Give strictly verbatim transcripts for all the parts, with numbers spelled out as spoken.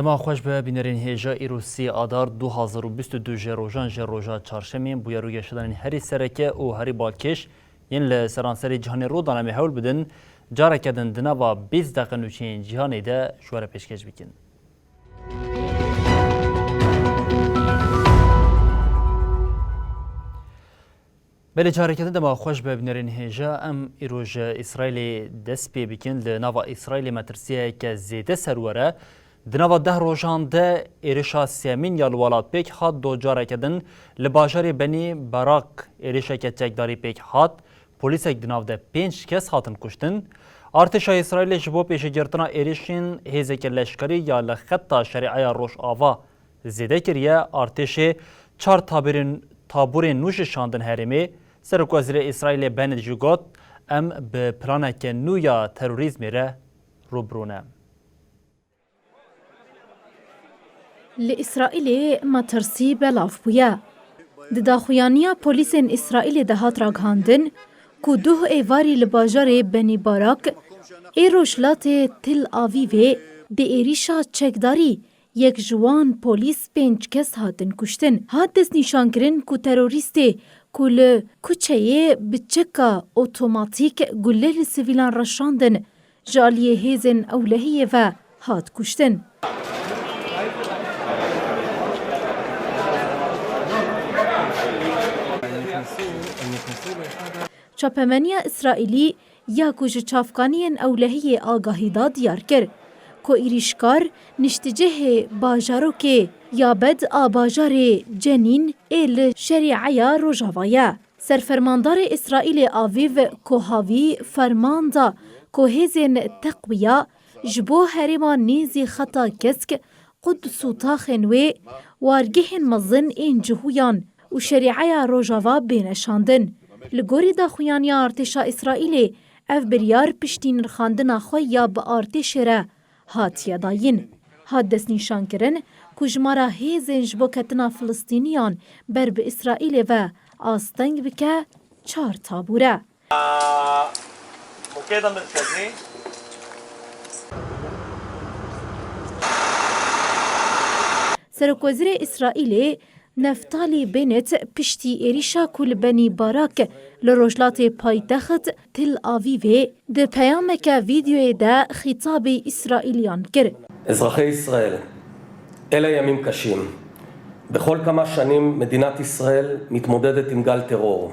Dema xweş be bînerên hêja, îro sê Adar du hazar û bîst û du ji rojan ji roja çarşemê bûye rûgeşedanên herî sereke û herî balkêş yên li seranserê cîhanê rû dane. Em ê hewl bidin careke din di nava bîst deqe nûçeyên cîhanê de ji we re pêşkêş bikin. Belê, careke din dema xweş be bînerên hêja. Em îro ji Îsraîlê dest pê bikin. Li nava Îsraîlê metirsiyeke zêde ser were. Di nava deh rojan de êrişa sêyemîn ya li welat pêk hat, do careke din li bajarê Benî Barak êrişeke çekdarî pêk hat. Polîsek di nav de pênc kes hatin kuştin. Artêşa Îsraîlê ji bo pêşîgirtina êrişên hêzeke leşkerî ya li xeta şerîeya Rojava zêde kiriye. Artêşê çar tabirên, taborên nû jî şandin herêmê. Serokwezîrê Îsraîlê Bennett jî got, em bi planeke nû ya terorîzmê re rû bi rû ne. Li Îsraîlê metirsî belav bûye. Di daxuyaniya polîsên Îsraîlê de hat ragihandin ku duh êvarî li bajarê Benî Barak ê rojhilatê Tel Avîvê di êrîşa çekdarî yek ji wan polîs pênc kes hatin kuştin. Hat destnîşankirin ku terorîstê ku li kuçeyê bi çeka otomatîk gule li sivîlan reşandin, ji aliyê hêzên ewlehiyê ve hat kuştin. Çapemeniya Îsraîlî ya ku ji çavkaniyên ewlehiyê agahî da diyar kir ku êrîşkar nişticihê bajarokê Yabed a bajarê Cenîn ê li şerîeya Rojava ye. Serfermandarê Îsraîlê Avîv Kohavî ferman da ku hêzên teqwiya ji bo herêma nêzî xeta Kesk, Quds û taxên wê wargehên mezin ên cihûyan û şerîeya Rojava bêne şandin. Li gorî daxuyaniya artêşa Îsraîlê, ev biryar piştî nirxandina xwe ya bi artêşê re hatiye dayîn. Hat destnîşankirin ku jimara hêzên ji bo ketina Filistîniyan ber bi Îsraîlê ve asteng bike çar tabûr e. المقيد المركزي. Serokwezîrê Îsraîlê Neftalî Bennett piştî êrîşa ku li Benî Barak li rojhilatê paytext Tel Avîvê di peyameke vîdeoyê de xîtabî Îsraîliyan kir. אזרחי ישראל, אלה ימים קשים. בכל כמה שנים מדינת ישראל מתמודדת עם גל טרור.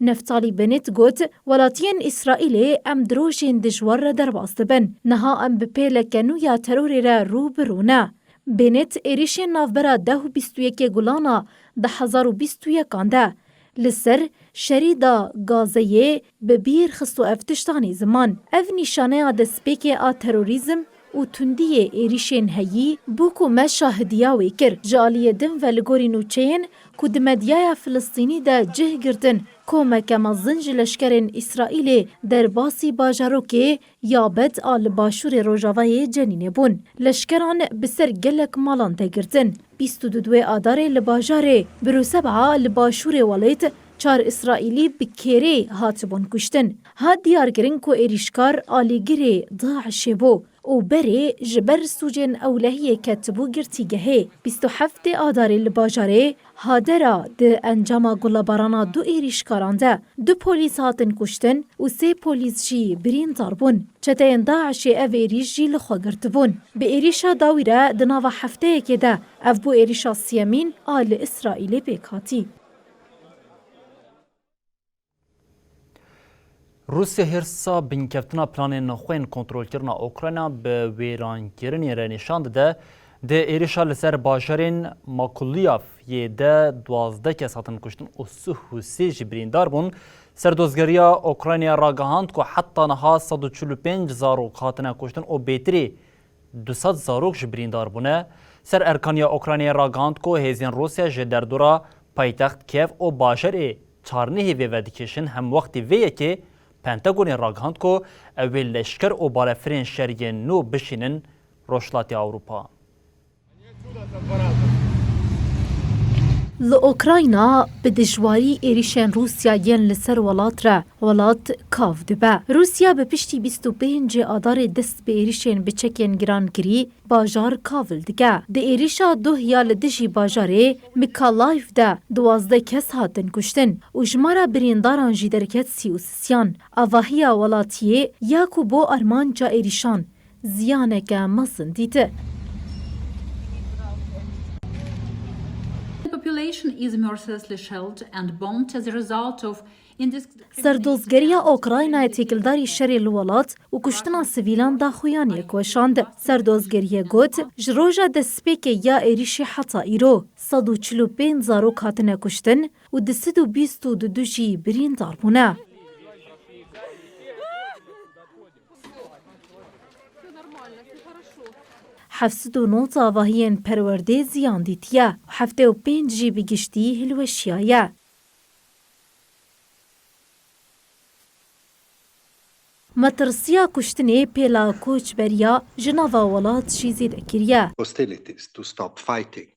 Neftalî Bennett got, welatiyên Îsraîlê em di rojên dijwar re derbas dibin. Niha em bi pêleke nû ya terorê re rû bi rû ne. Bennett êrîşên navbera deh û bîst û yekê Gulana du hezar û bîst û yekan de li ser şerîda Gazeyê bi bîr xist û ev tişt anî ziman. Ev nîşaneya destpêkê a terorîzm û tundiyê êrîşên heyî bû ku me şahidiya wê kir. Ji aliyê din ve li gorî nûçeyên ku di medyaya Filistînî de cih girtin, komeke mezin ji leşkerên Îsraîlê derbasî bajarokê Yabed a li başûrê rojavayê Cenînê bûn. Leşkeran bi ser gelek malan de girtin. Bîst û du Adarê li bajarê Birûseba li başûrê welêt çar Îsraîlî bi kêrê hatibûn kuştin. Hat diyarkirin ku êrîşkar alîgirê DAIŞê bû û berê ji ber sûcên ewlehiyê ketibû girtîgehê. Bîst û heftê Adarê li bajarê Hadera di encama gulebarana du êrîşkaran de du polîs hatin kuştin û sê polîs jî birîndar bûn. Çeteyên DAIŞê ev êrîş jî li xwe girtibûn. Bi êrîşa dawî re di nava hefteyekê de ev bû êrîşa siyemîn a li Îsraîlê pêk hatî. Rûsya hêrsa binkeftina planên xwe yên kontrolkirina Ukrayna bi wêrankirinê re nîşan dide. Di êrişa li ser bajarên Makuliyaf yê de duwazdeh kes hatin kuştin û sih û sê jî birîndar bûn. Serdozgeriya Ukraynayê ragihand ku heta niha sed û çil û pênc zarok hatine kuştin û bêtirî du sed zarok jî birîndar bûne. Sererkaniya Ukraynayê ragihand ku hêzên Rûsya ji derdora paytext Kiev û bajarê Çarnihîvê vedikişin, hemwextî vê yekê Pentagonê ragihand ku ew ê leşker û balefirên şeriyên nû bişînin Rojhilatê Ewropa. Li Ukrayna bi dijwarî êrîşên Rûsya yên li ser welat re welat kav dibe. Rûsya bi piştî bîst û pêncê Adarê dest bi êrîşên bi çekên giran kirî, bajar kavil dike. Di êrîşa duh ya li dijî bajarê Mikalayv de duwazdeh kes hatin kuştin û jimara birîndaran jî derket sî û sisiyan. Avahiya welatiyê ya ku bo armanca êrîşan ziyaneke mezin dîti. The population is mercilessly shelled and bombed as a result of indiscriminate Serdozgeriya Okraynayê têkildarî şerê li welat û kuştina sivîlan daxuyaniyek weşand. Serdozgeriyê got, ji roja destpêkê ya êrîşê heta îro sed û çil û pênc zarok hatine kuştin û du sed û bîst û du jî birîndar bûne. Heft sed û nod avahiyên perwerdê ziyan dîtiye û heftê û pênc jî bi giştî hilweşiyaye. Metirsiya kuştinê pêla koçberiya ji nava welat jî zêde kiriye. Hostilities to stop fighting.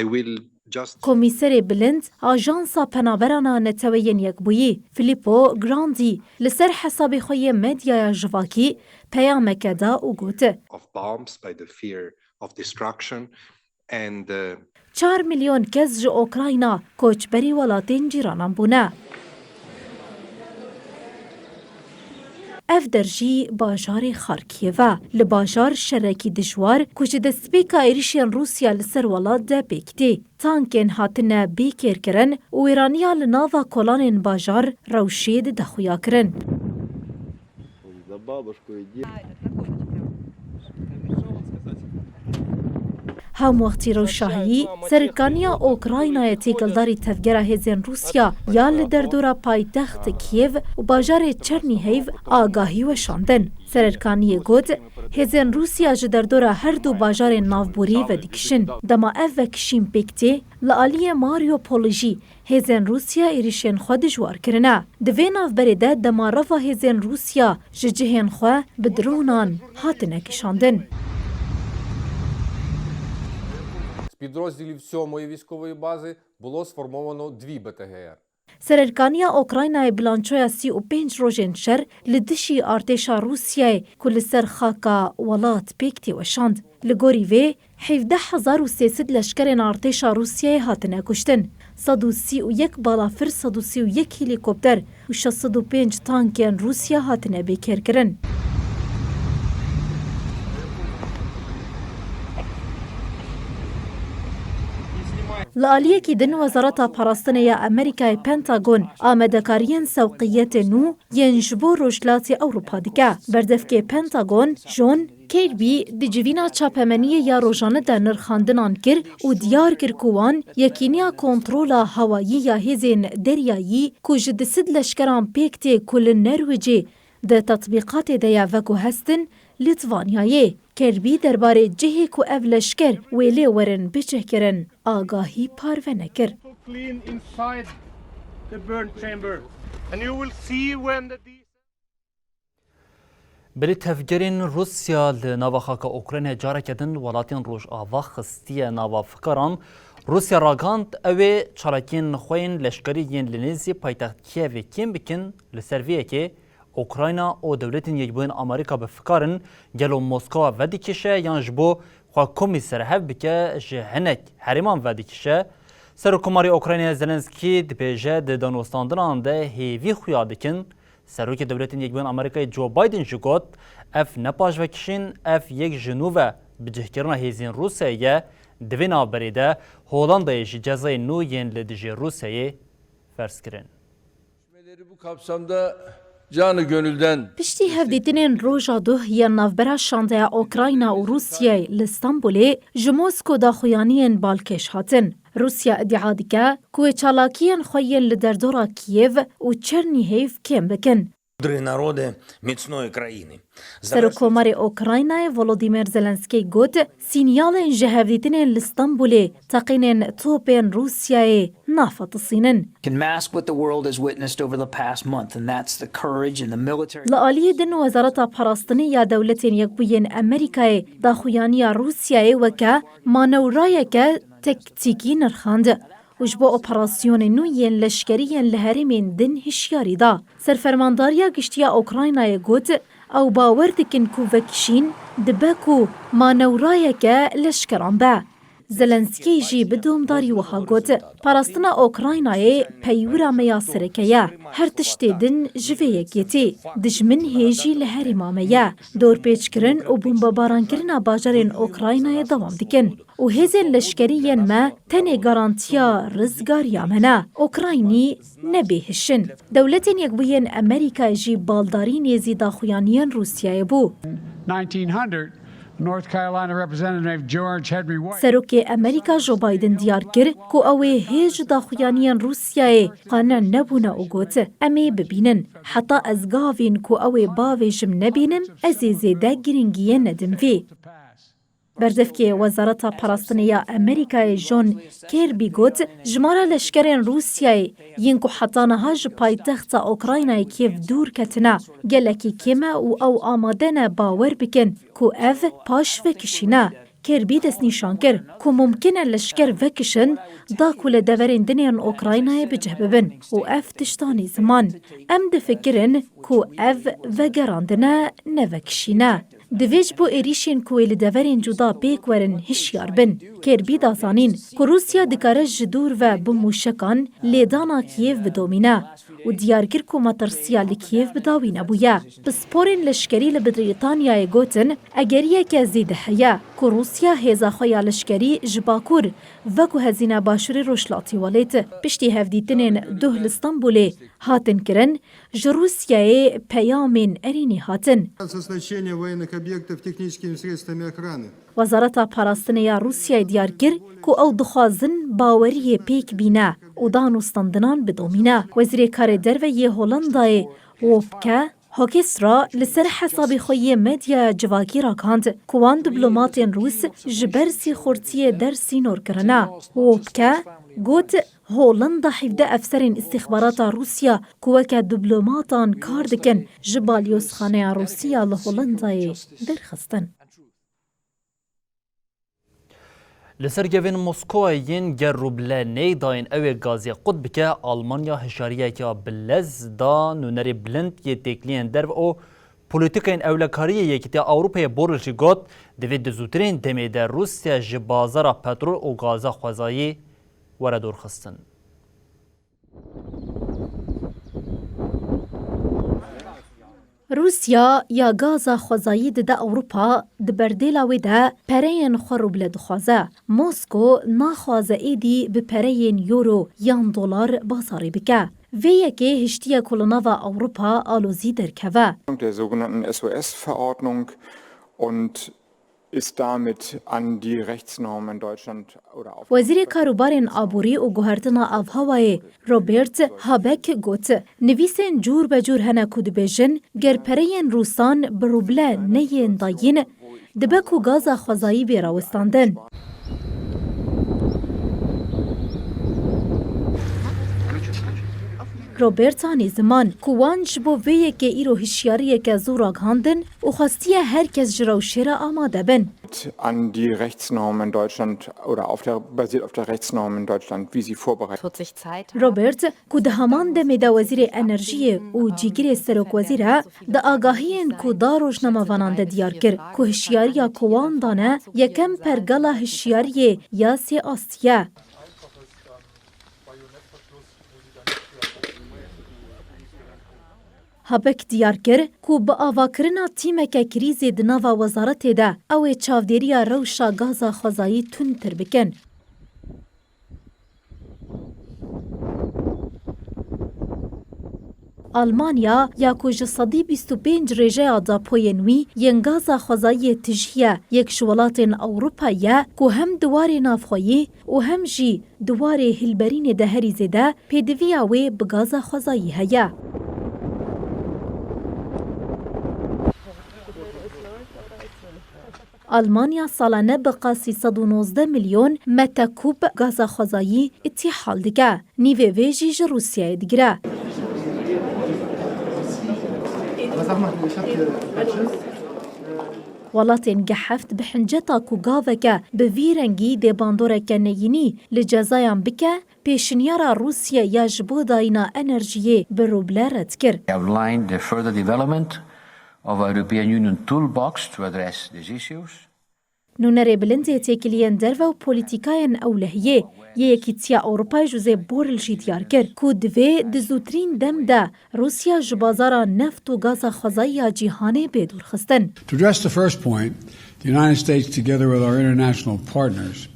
I will just Komîserê Bilind a Ajansa Penaberana Neteweyên Yekbûyî, Filippo Grandi, li ser hesabê xwe yê medyaya civakî peyameke da û got, of bombs, by the fear of destruction, and, uh, Çar milyon kes ji Okrayna koçberî welatên cîranan bûne. Ev der jî bajarê Xarkiyêv e. Li bajar şerekî dijwar ku ji destpêka êrîşên Rûsya li ser welat de pêk tê. Tankên hatine bêkêrkirin û wêraniya li nava kolanên bajar rewşê dide xuyakirin. Hemwextî rewşahiyî, Serokaniya Okraynayê têkildarî tevgera hêzên Rûsya ya li derdora paytext Kiev û bajarê Çernîheyv agahî weşandin. Serokkaniyê got, hêzên Rûsya ji derdora her du bajarên navborî vedikişin. Dema ev vekişîn pêk tê, li aliyê Mariupolê jî hêzên Rûsya êrîşên xwe dijwar kirine. Di vê navberê de dema reva hêzên Rûsya ji cihên xwe bi dronan hatine kişandin. З підрозділів сьомої військової бази було сформовано дві Б Т Г Р. Sererkaniya Okraynayê bilançoya sî û pênc rojên şer li dijî artêşa Rûsyayê ku li ser xaka welat pêk tê weşand. Li gorî vê, hevdeh hezar û sê sed leşkerên artêşa Rûsyayê hatine kuştin. Sed û sî û yek balafir, sed û sî û yek helîkopter û şeş sed û pênc tankên Rûsya hatine bêkêrkirin. Li aliyekî din, Wezareta Parastinê ya Amerîkayê Pentagon amadekariyên sewqiyetê nû yên ji bo Rojhilatê Ewropa dike. Berdevkê Pentagon, John Kirby, di civîna çapemeniyê ya rojane de nirxandinan kir û diyar kir ku wan yekîniya kontrola hewayî ya hêzên deryayî ku ji du sed leşkeran pêk tê ku li Nerwicê di tetbîqatê de ye veguhestin, Lîtvaniyayê. Kirby derbarê cihê ku ev leşker wê lê werin bicihkirin, agahî parve nekir. Clean inside the burn chamber. And you will see when the Berî tevgerên Rûsya li nava xaka Ukraynayê careke din welatên Rojava xistiye nava fikaran. Rûsya ragihand, ew ê çalakiyên xwe yên leşkerî yên li nêzî paytext Kiyevê kêm bikin. Li ser vê yekê Ukrayna û Dewletên Yekbûyên Amerîka bi fikar in, gelo Moskowa vedikişe yan ji bo xwe komî serhev bike ji hinek herêman vedikişe? Serokkomarê Ukraynayê Zelenskî dibêje, di danûstandinan de hêvî xuya dikin. Serokê Dewletên Yekbûyên Amerîkayê Joe Biden jî got, ev ne paşvekişîn, ev yek ji nû ve bicihkirina hêzên Rûsyayê ye. Di vê navberê de Holandayê jî cezayên nû yên li dijî Rûsyayê ferz kirin. Görüşmeleri bu kapsamda canı gönülden Piştî hevdîtinên roja duh yên navbera şandeya Ukrayna û Rûsyayê li Stenbolê ji Mosko daxuyaniyên balkêş hatin. Rûsya îdia dike ku wê çalakiyên xwe yên li derdora Kîyev û Çernîheyv kêm bikin. Мудрі народи міцної країни. Serokkomarê Ukraynayê Volodymyr Zelenskî got, sînyalên ji hevdîtinên li Stenbolê teqînên topên Rûsyayê nafetisînin. Can mask what the world has witnessed over the past month, and that's the courage and the military Li aliyê din, Wezareta Parastinê ya Dewletên Yekbûyên Amerîkayê daxuyaniya Rûsyayê weke manewrayeke tektîkî nirxand. û ji bo operasyonên nû yên leşkerî yên li herêmên din hişyarî da. Serfermandariya Giştî ya Ukraynayê got, ew bawer dikin ku vekişîn dibe ku manewrayeke leşkeran be. Zelenskî jî bi domdarî wiha got, parastina Ukraynayê peywira me ya sereke ye. Her tiştê din ji vê yekê tê. Dijmin hê jî li herêma me ye. Dorpêçkirin û bombebarankirina bajarên Ukraynayê dewam dikin. Û hêzên leşkerî yên me tenê garantiya rizgariya me ne. Ukraynî nebê hişin. Dewletên Yekbûyên Amerîkayê jî baldarî nêzî daxuyaniyên Rûsyayê bû. nineteen hundred, North Carolina Representative George Henry White. Serokê Amerîka Joe Biden diyar kir ku ew ê hê ji daxuyaniyên Rûsyayê qane nebûne û got, em ê bibînin. Heta ez gavên ku ew ê bavêjim nebînim, ez ê zêde girîngiyê nedim vê. Berdevkê Wezareta Parastinê ya Amerîkayê John Kirby got, jimara leşkerên Rûsyayê yên ku heta niha ji paytexta Ukraynayê Kiev dûr ketine, gelekî kêm e û ew amade ne bawer bikin ku ev paş vekişîne. Kirby destnîşan kir ku mumkin e leşker vekişin da ku li deverên din yên Ukraynayê bi cih bibin û ev tiştanî ziman. Em difikirin ku ev vegerandine ne vekişîne. Divê ji bo êrîşên ku ê li deverên cuda pêk werin hişyar bin. Kirby da zanîn ku Rûsya dikare ji dûr ve bi mûşekan lêdana Kiev bidomîne û diyar kir ku metirsiya li Kiev bi dawî nebûye. Pisporên leşkerî li Brîtanyayê gotin, egeriyeke zêde heye ku Rûsya hêza xwe ya leşkerî ji bakur veguhezîne başûrê rojhilatî welêt. Piştî hevdîtinên duh li Stenbolê hatin kirin, ji Rûsyayê peyamên erênî hatin. Со значения военных объектов техническими средствами охраны. Wezareta Parastinê ya Rûsyayê diyar kir ku ew dixwazin baweriyê pêk bîne û danûstandinan bidomîne. Wezîrê Karê Derve yê Holandayê Wopke Hoekstra li ser hesabê xwe yê medyaya civakî ragihand ku wan diplomatên Rûs ji ber sîxurtiyê der sînor kirine. Wopke got, Holanda hevdeh efserên îstîxbarata Rûsya ku weke diplomatan kar dikin, ji balyozxaneya Rûsya li Holandayê derxistin. Li ser gevên Moskowayê yên ger rûble neyê dayîn ew ê gazê qut bike, Almanya hişyariyeke bi lez da nûnerê bilind yê têkiliyên derve û polîtîkayên ewlekariyê Yekîtiya Ewropayê Borrell jî got, divê di zûtirên demê de Rûsya ji bazara petrol û gaza xwezayî were dorxistin. Rûsya ya gaza xwezayî dide Ewropa, di berdêla wê de pereyên xwe rûble dixwaze. Mosko naxwaze êdî bi pereyên euro yan dolar bazarê bike. Vê yekê hiştiye ku li nava Ewropa alozî derkeve. Der sogenannten S O S-Verordnung und ist damit an die Rechtsnormen in Deutschland oder auf Wezîrê Karûbarên Aborî û Guhertina Avhewayê Robert Habeck got, nivîsên cûr be cûr hene ku dibêjin, ger pereyên Rûsan bi rûble neyên dayîn, dibe ku gaza xwezayî bê rawestandin. Robert anî ziman ku wan ji bo vê yekê îro hişyariyeke zû ragihandin û xwestiye her kes ji rewşê re amade bin. An die Rechtsnormen in Deutschland oder auf der, basiert auf der Rechtsnorm in Deutschland, wie sie vorbereitet. Robert, ku di heman demê de Wezîrê Enerjiyê û Cîgirê Serokwezîr e, di agahiyên ku da rojnamevanan de diyar kir ku hişyariya ku wan dane yekem pergala hişyariyê ya sê astî ye. Habeck diyar kir ku bi avakirina tîmeke krîzê di nava wezaretê de ew ê çavdêriya rewşa gaza xwezayî tundtir bikin. Almanya ya ku ji sedî bîst û pênc rêjeya dapoyên wî yên gaza xwezayiyê tijî ye, yek ji welatên Ewropa ye ku hem di warê navxweyî û hem jî di warê hilberînê de herî zêde pêdiviya wê bi gaza xwezayî heye. Almanya salane bi qasî sed û nozdeh milyon metekûb gaza xwezayî îtîhal dike. Nîvê vê jî ji Rûsyayê digire. Welatên G heft bi hinceta ku gaveke bi vî rengî dê bandoreke neyînî li cezayan bike, pêşinyara Rûsya ya ji bo dayîna enerjiyê bi ruble red kir. Outlined the further development of our European Union toolbox to address these issues. Nûnerê bilind ê têkiliyên derve û polîtîkayên ewlehiyê yê Yekîtiya Ewropayê Josep Borrell jî diyar kir ku divê di zûtirîn dem de Rûsya ji bazara neft û gaza xwezayî ya cîhanê bê dûrxistin. To address the first point, the United States, together with our international partners,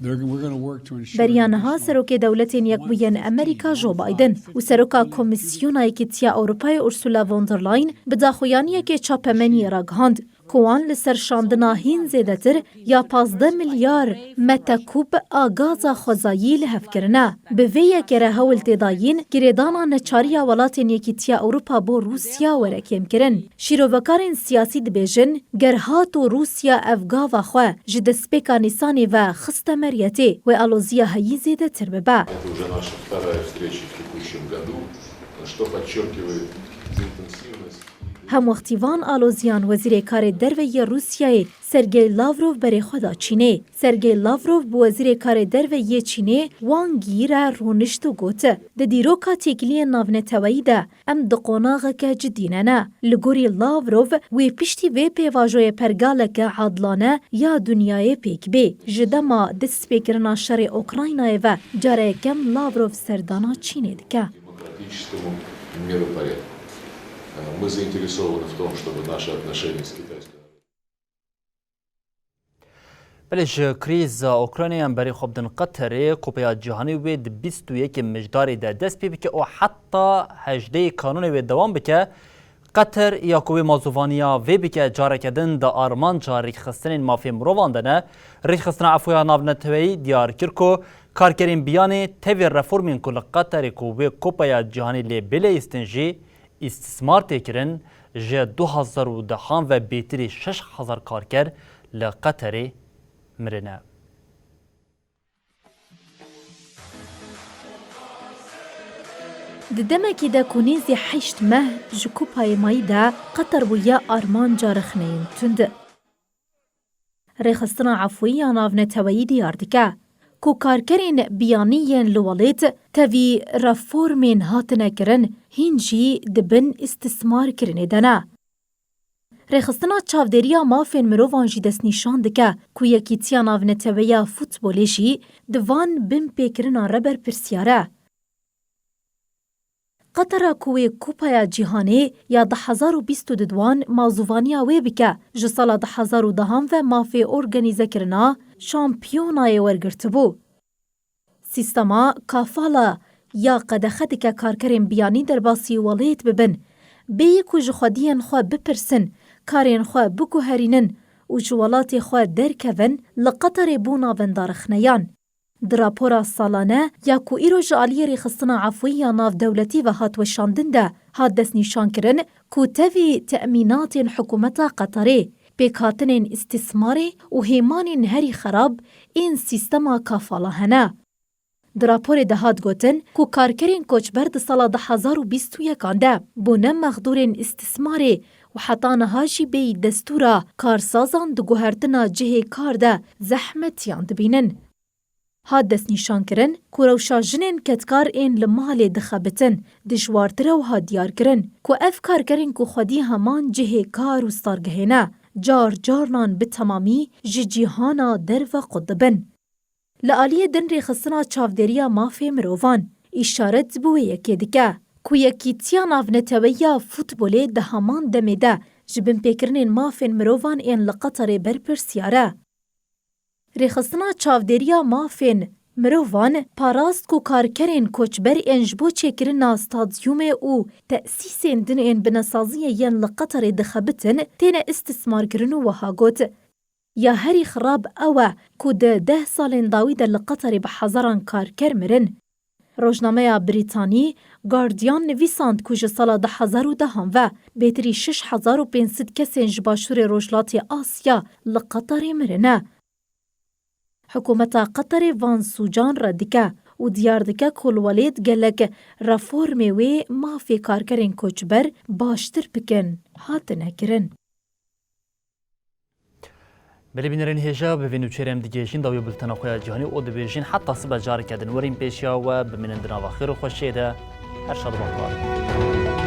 they're, we're gonna work to ensure Beriya that niha this Serokê Dewletên Yekbûyên Amerîka Joe Biden û Seroka Komîsyona Yekîtiya Ewropayê Ursula von der Leyen bi daxuyaniyekê çapemeniyê ragihand ku wan li ser şandina hîn zêdetir ya pazdeh milyar metekûb a gaza xwezayî li hev kirine. Bi vê yekê re hewl tê dayîn girêdana neçariya welatên Yekîtiya Ewropa bo Rûsya were kêmkirin. Şîrovekarên siyasî dibêjin, ger hat û Rûsya ev gava xwe ji destpêka Nîsanê ve xiste meriyetê, wê aloziya heyî zêdetir bibe. Это уже наша вторая встреча в текущем году, что подчеркивает интенсивность. Hemwextî van aloziyan Wezîrê Karê Derve yê Rûsyayê Sergey Lavrov berê xwe da Çînê. Sergey Lavrov bi Wezîrê Karê Derve yê Çînê Wang Yi re rûnişt û got, di dîroka têkiliyên navneteweyî de em di qonaxeke cidî de ne. Li gorî Lavrov, wê piştî vê pêvajoyê pergaleke adilane ya dinyayê pêk bê. Ji dema destpêkirina şerê Ukraynayê ve cara yekem Lavrov serdana Çînê dike. Демократическому миропорядку. Э, мы заинтересованы в том, чтобы наши отношения с Китайской Народной Belê ji krîza Ukraynayê em berê xwe bidin Qeterê, Kupeya Cîhanî wê di bîst û yekê Mijdarê de dest pê bike û heta hejdeyê Kanûnê wê dewam bike. Qeter ya ku wê mazûvaniya vê bike careke din di armanca rêkxistinên mafê mirovan de ne. Rêkxistina Efûya Navneteweyî diyar kir ku karkerên biyanî tevî reformên ku li Qeterê ku wê Kupeya Cîhanî lê bileyistin jî îstismar tê kirin, ji du hazar û dehan ve bêtirî şeş hezar karker li Qeterê mirine. Di demekî de ku nêzî heşt meh ji Kupayê Mayî de Qeter bûye armanca rexneyên tund. Rêxistina Efûyî ya Navneteweyî diyar dike ku karkerên biyanî yên li welêt tevî reformên hatine kirin hîn jî di bin îstismarkirinê de ne. Rêxistina Çavdêriya Mafên Mirovan jî destnîşan dike ku Yekîtiya Navneteweya Futbolê jî di van binpêkirinan re berpirsyar e. Qetera ku wê Kupaya Cîhanê ya du hazar û bîst û du mazûvaniya wê bike, ji sala du hazar û dehan ve mafê organîzekirina şampiyonayê wergirtibû. Sîstema kafala ya qedexe dike karkerên biyanî derbasî welêt bibin, bêyî ku ji xwediyên xwe bipirsin, karên xwe biguherînin û ji welatê xwe derkevin, li Qeterê bû navenda rexneyan. Di rapora salane ya ku îro ji aliyê Rêxistina Efûyî ya Navdewletî ve hat weşandin de hat destnîşankirin ku tevî temînatên hikûmeta Qeterê, pêkhatinên îstîsmarê û hêmanên herî xerab ên sîstema kafala hene. Di raporê de hat gotin ku karkerên koçber di sala du hazar û bîst û yekan de bûne mexdûrên îstîsmarê û heta niha jî bêyî destûra karsazan di guhertina cihê kar de zehmetiyan dibînin. Hat destnîşankirin ku rewşa jinên kedkar ên li malê dixebitin dijwartir e û hat diyarkirin ku ev karkerên ku xwedî heman cihê kar û stargehê ne, car carinan bi temamî ji cîhana derve qut dibin. Li aliyê din Rêxistina Çavdêriya Mafê Mirovan îşaret bi wê yekê dike ku Yekîtiya Navneteweya Futbolê di heman demê de ji binpêkirinên mafên mirovan ên li Qeterê berpirsyar e. Rêxistina Çavdêriya Mafên Mirovan parast ku karkerên koçber ên ji bo çêkirina stadyumê û tesîsên din ên binesaziyê yên li Qeterê dixebitin têne îstîsmarkirin û wiha got, Ya herî xirab ew e ku di deh salên dawî de li Qeterê bi hezaran karker mirin. Rojnameya Brîtanî Guardian nivîsand ku ji sala du hazar û dehan ve bêtirî şeş hezar û pênc sed kesên ji Başûrê Rojhilatê Asya li Qeterê mirine. Hikûmeta Qeterê van sûcan red dike û diyar dike ku li welêt gelek reformê wê mafê karkerên koçber baştir bikin hatine kirin. Belê bînerên hêja, bi vê nûçeyê em digihêjin dawiya bultena xwe ya cîhanî û dibêjin heta sibe careke din werin pêşiya we, bimînin di nava xêr û xweşiyê de. Her şad û baş.